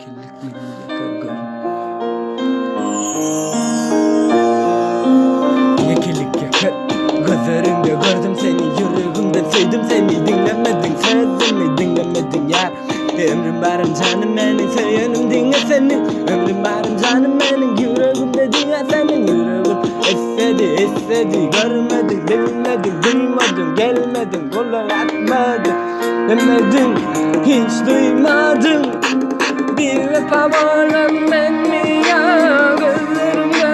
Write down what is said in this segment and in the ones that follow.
Ýekelik meni ýakar gör. Ýekelik ýakar. Gözleriňde gördüm seni ýüregimden söýdüm seni diňlemediň sözümi diňlemediň ýar. Ömrüm barym janym meniň söýenim diňe seniň Ömrüm barym janym meniň ýüregimde diňe seniň Ýüregim isledi isledi görmediň bilmediň duýmadyň gelmediň gulak asmadyň Bilmediň hiç duýmadyň Biwepa bolan menmi ýa gözlerimde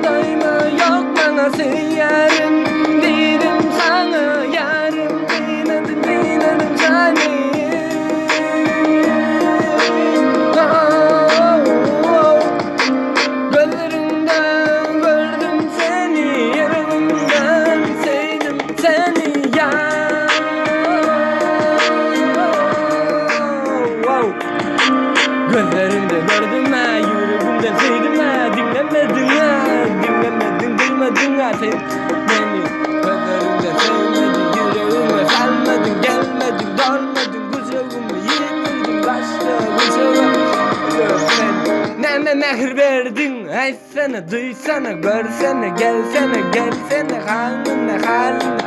doýma ýok maňa söýýärin diýdim saňa ýarym gynadym gynadym jany Gözleriňde gördüm seni ýüregimden söýdüm seni ýar Gözleriňde gördüm hä ýüregimden söýdüm hä diňlemediň hä diňlemediň duýmadyň hä sen meni Gözleriňde söýmediň ýüregiňe salmadyň gelmediň dolmadyň gujagymy ýitirdim başga gujaga Ýok sen näme mähir berdiň aýtsana duýsana görsene gelsene gelsene halyna halyna.